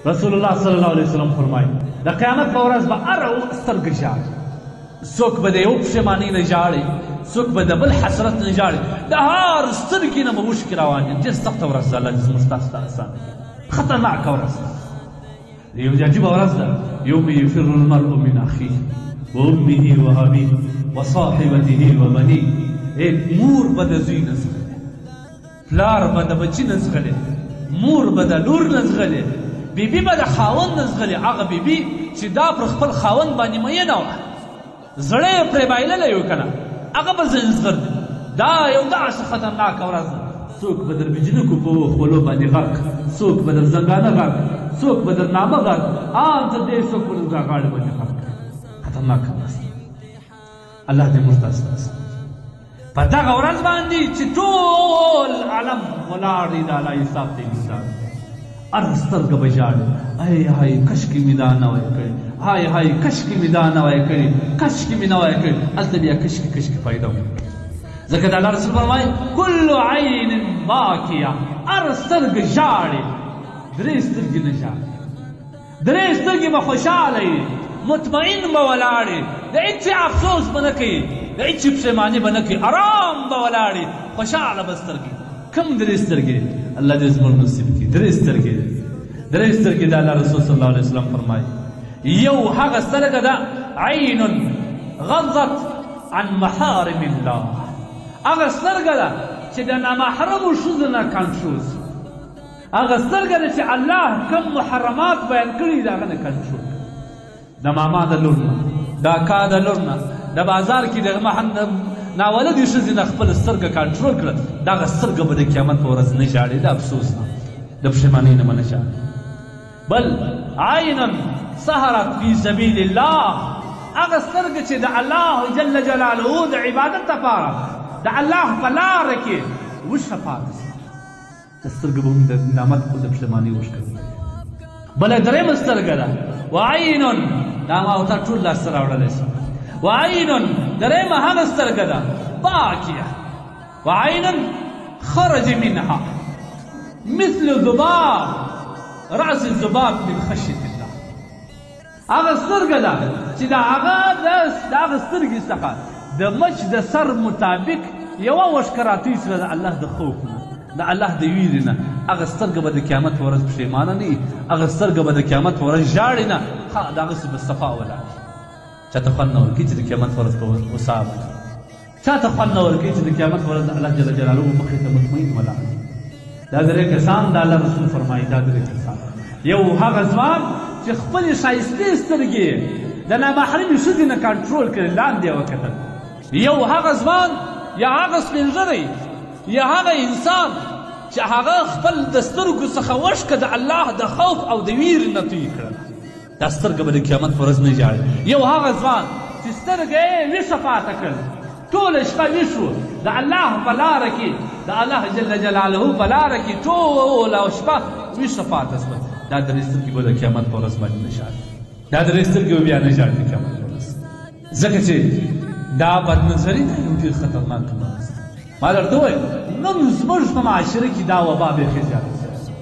رسول الله صلی الله علیه وسلم فرمایي د قیامت په ورځ به هره سترګه ژاړي، څوک به د یو پښېمانۍ نه ژاړي، څوک به د بل حسرت نه ژاړي، د هر سترګې نه به اوښکې روانې. ډېر سخته ورځ ده، الله دې زموږ تاسو ته اسانه کړي. خطرناکه ورځ ده، یو عجیبه ورځ ده. یوم یفر المرء من اخیه وامه وابيه وصاحبته وبنيه. مور به د زوی نه ځغلې، پلار به د بچي نه ځغلې، مور به د لور نه ځغلې، بیبي به د خاوند نه ځغلې. هغه بیبي چې دا پر خپل خاوند باندې میینه وه، زړه یې پرې بایللی و که نه، هغه به ځینې ځغلې. دا یو داسې خطرناکه ورځ ده، څوک به در بجنکو په خولو باندې غرق، څوک به در زنګانه غرق، څوک به در نامه غرق، آن تر دې څوک به در غاړې باندې غرق. خطرناکه ورځ ده. الله دې موږ تاسو ته په دغه ورځ باندې چې ټول عالم ولاړ دی د الله حساب ته انتظار، هر سترګه به ژاړي، ای های کشکې مې دا نه وای کړې، های های کشکې مې دا نه وای کړې، کشکې مې نه وای کړې. هلته بیا کشکې کشکې پیدا وي، ځکه د الله رسول فرمایي کل عین باکیه، هر سترګه ژاړي، درې سترګې نه ژاړي، درې سترګې به خوشحاله وي، مطمئن به ولاړې، د هېڅ افسوس به نه کوي، د هېڅ پښېماني به نه کوي، ارام به ولاړې، خوشحاله به سترګې. کوم درې سترګې؟ الله دې زموږ نصیب کړي. درې سترګې، درې سترګې د الله رسول صلی الله علیه وسلم فرمایي. یو هغه سترګه ده عین غضت عن محارم الله، هغه سترګه ده چې د نامحرمو ښځو نه کنټرول سي، هغه سترګه ده چې الله کوم محرمات بیان کړي د هغه نه کنټرول، د ماما د لور نه، د اکا د لور نه، د بازار کې د ناولدې ښځې نه خپله سترګه کنټرول کړه، دغه سترګه به د قیامت په ورځ نه ژاړي، د افسوس نه، د پښېمانۍ نه به نه ژاړي. بل عینا سهرت فی سبیل الله، هغه سترګه چې د الله جل جلاله د عبادت لپاره د الله په لاره کې وښه پاتې سوه، د سترګه به هم د ندامت او د پښېمانۍ اوښکه وي. بله درېیمه سترګه ده وعین، دا ما او تا ټول لاسته راوړلی سو. وعین درېیمه هغه سترګه ده باکیه، وعین خرج منها مثل ذباب رأس الذباب من خشیة الله، هغه سترګه ده چې د هغه د هغه سترګې څخه د مچ د سر مطابق یوه وښکه راتوی سوه د الله د خوف نه، د الله د ویرې نه. هغه سترګه به د قیامت په ورځ پښېمانه نه وي، هغه سترګه به د قیامت په ورځ ژاړي نه، ښه د هغسې به صفا ولاړ. چاته خوند نه ورکوي چې د قیامت په ورځ په غوسه باندې، چاته خوند نه ورکوي چې د قیامت په ورځ د الله جل جلاله مخې ته مطمئن ولاړ. دا درې کسان د الله رسول فرمایي، دا درې کسان، یو هغه ځوان چې خپلې ښایستې سترګې د نامحرمې ښځې نه کنټرول کړې، لاندې یې وکتل. یو هغه ځوان یا هغه سپین ږیری یا هغه انسان چې هغه خپل د سترګو څخه وښکه د الله د خوف او د ویرې نه توی کړله، دا سترګه به د قیامت په ورځ نه ژاړي. یو هغه ځوان چې سترګه یې ویښه پاته کړل، ټوله شپه ویښ و د الله په لاره کې، د الله جل جلاله په لاره کې ټوله شپه ویښه پاته سوه، دا درې سترګې به د قیامت په ورځ باندې نه ژاړي، دا درې سترګې به بیا نه ژاړي د قیامت په ورځ، ځکه چې دا بدنظري ده یو ډېر خطرناک مرض دی. ما درته وویل نن زموږ په معاشره کې دا وبا بیخي زیاته سوې،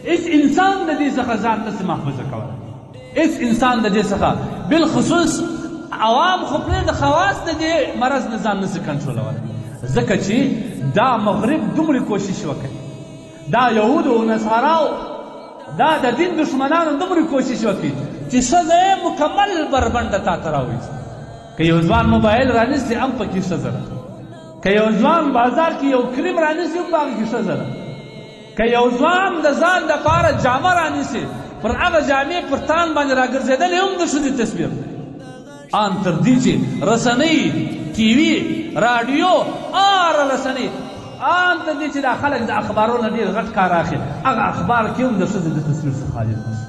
هېڅ انسان د دې څخه ځان نه سي محفوظه کولی، هېڅ انسان د دې څخه بالخصوص عوام خو پرېږده، خواص د دې مرض نه ځان نه سي کنټرولولی، ځکه چې دا مغرب دومره کوشش وکړي، دا یهودو او نصاراو، دا د دین دښمنانو دومره کوشش وکړي چې ښځه یې مکمل بربنډه تا ته راویسته. که یو ځوان موبایل رانیسي هم پکې ښځه ده، که یو ځوان بازار کې یو کریم رانیسي هم په هغه کې ښځه ده، که یو ځوان د ځان دپاره جامه رانیسي پر هغه جامې پر تان باندې راګرځېدلې هم د ښځې تصویر دی. آن تر دې چې رسنۍ، ټي وي، راډیو، هره رسنۍ، آن تر دې چې دا خلک د اخبارو نه ډېر غټ کار اخلي، هغه اخبار کې هم د ښځې د تصویر څخه خالي نه شي.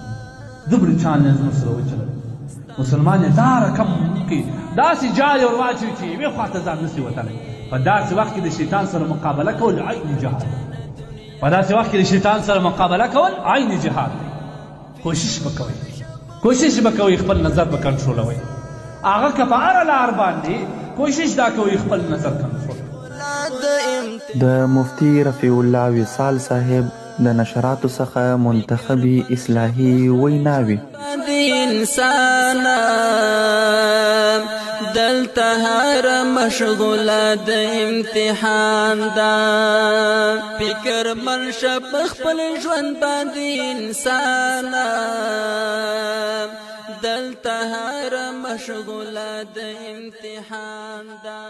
دومره چال یې زموږ سره وچلوي، مسلمان یې دا رقم کوي، داسې جال یې ور واچوي چې یوې خوا ته ځان نه سي وتلی. په داسې وخت کې د شیطان سره مقابله کول عین جهاد دی، په داسې وخت کې د شیطان سره مقابله کول عین جهاد دی. کوشش به کوئ، کوشش به کوئ، خپل نظر به کنټرولوئ، هغه که په هره لار باندې کوشش دا کوئ خپل نظر کنټرول. د مفتي رفیع الله وصال صاحب د نشراتو څخه منتخبې اصلاحي ویناوې. انسان دلته هر مشغوله د امتحان ده، فکر من شه خپل ژوند باندې انسان، دلته هر مشغوله د امتحان ده.